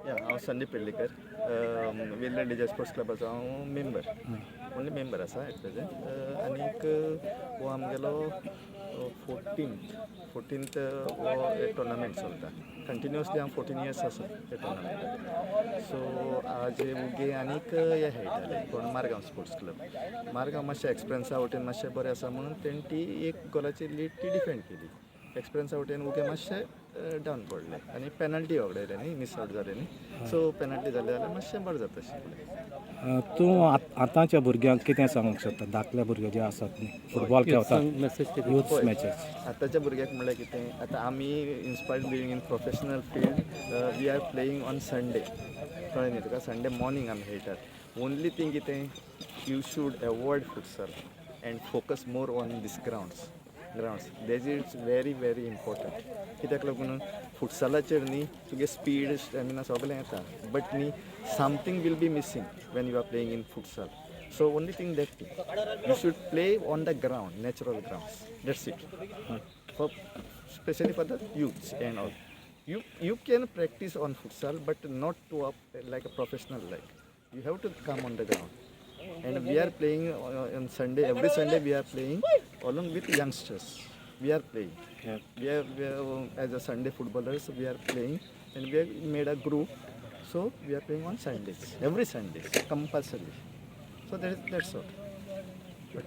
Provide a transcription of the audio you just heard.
या, हांव संदीप पेडलेकर, वेर्लें डिजय स्पोर्ट्स क्लबाचो हांव मेंबर, ओन्ली मेंबर आसा एट प्रेजेंट. आनीक हो आमगेलो फोर्टीन्थ हो टोर्नामेंट चलता कंटिन्युअसली. हांव 14 इयर्स आसा हे टोर्नामेंटाक. सो आज उगे आनीक हे खेळटाले कोण, मारगांव स्पोर्ट्स क्लब. मारगांव मातशें एक्सपिरियन्सा वटेन मातशें बरें आसा म्हणून तेणी ती एक गोलाची लीड ती डिफेंड केली. एक्सपिरियन्सा वटेन उगे मातशें डावन पडले आनी पेनल्टी वगडायले न्ही, मिस आवट जाले न्ही. सो पेनल्टी जाले जाल्यार मातशें बरें जाता आशिल्लें. तूं आतांच्या भुरग्यांक कितें सांगूंक शकता, धाकले भुरगे जे आसात न्ही, फुटबॉल खेळतात, युथ मॅचेस? आतांच्या भुरग्याक म्हणल्यार कितें, आतां आमी inspired being in professional field, we are playing on Sunday. कळ्ळें न्ही तुका? संडे मॉर्निंग आमी खेळटात. ओनली थिंग कितें, you should avoid futsal and focus more on this grounds. That is very very important. कित्याक लागून, फुटसालाचेर न्ही तुगे स्पीड, स्टॅमिना सगळें येता, बट न्ही something will be missing when you are playing in futsal. So only thing that thing, you should play on the ground, natural grounds. That's it. For especially for the youths and all. You can practice on futsal, but not to up like a professional like. You have to come on the ground. And we are playing on Sunday. Every Sunday we are playing along with youngsters. We are playing. We are as a Sunday footballers we are playing, and we have made a group. So we are playing on Sundays, every Sundays, compulsory. So that's all. But,